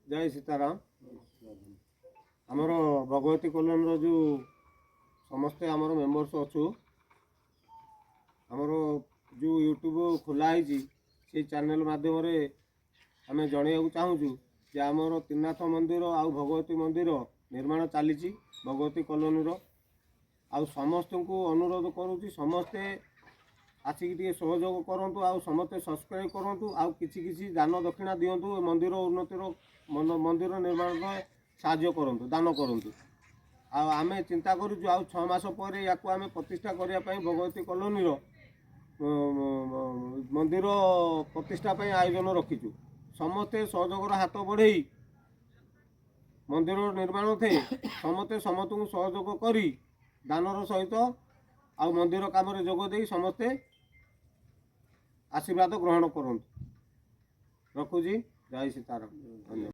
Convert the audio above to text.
ଜୟ ସୀତାରାମ। ଆମର ଭଗବତୀ କଲୋନୀର ଯେଉଁ ସମସ୍ତେ ଆମର ମେମ୍ବର୍ସ ଅଛୁ, ଆମର ଯେଉଁ ୟୁଟ୍ୟୁବ୍ ଖୋଲା ହେଇଛି, ସେଇ ଚ୍ୟାନେଲ୍ ମାଧ୍ୟମରେ ଆମେ ଜଣାଇବାକୁ ଚାହୁଁଛୁ ଯେ ଆମର ତ୍ରିନାଥ ମନ୍ଦିର ଆଉ ଭଗବତୀ ମନ୍ଦିର ନିର୍ମାଣ ଚାଲିଛି ଭଗବତୀ କଲୋନୀର। ଆଉ ସମସ୍ତଙ୍କୁ ଅନୁରୋଧ କରୁଛି, ସମସ୍ତେ ଆସିକି ଟିକେ ସହଯୋଗ କରନ୍ତୁ ଆଉ ସମସ୍ତେ ସବସ୍କ୍ରାଇବ୍ କରନ୍ତୁ ଆଉ କିଛି କିଛି ଦାନ ଦକ୍ଷିଣା ଦିଅନ୍ତୁ। ଏ ମନ୍ଦିର ଉନ୍ନତିର ମନ୍ଦିର ନିର୍ମାଣର ସାହାଯ୍ୟ କରନ୍ତୁ, ଦାନ କରନ୍ତୁ। ଆଉ ଆମେ ଚିନ୍ତା କରୁଛୁ, ଆଉ 6 ମାସ ପରେ ୟାକୁ ଆମେ ପ୍ରତିଷ୍ଠା କରିବା ପାଇଁ, ଭଗବତୀ କଲୋନୀର ମନ୍ଦିର ପ୍ରତିଷ୍ଠା ପାଇଁ ଆୟୋଜନ ରଖିଛୁ। ସମସ୍ତେ ସହଯୋଗର ହାତ ବଢ଼େଇ ମନ୍ଦିର ନିର୍ମାଣ थे ସମସ୍ତେ ସମସ୍ତଙ୍କୁ ସହଯୋଗ କରି ଦାନର ସହିତ ଆଉ ମନ୍ଦିର କାମରେ ଯୋଗ ଦେଇ ସମସ୍ତେ ଆଶୀର୍ବାଦ ଗ୍ରହଣ କରନ୍ତୁ। ରଖୁଛି, ଜୟ ସୀତାରାମ, ଧନ୍ୟବାଦ।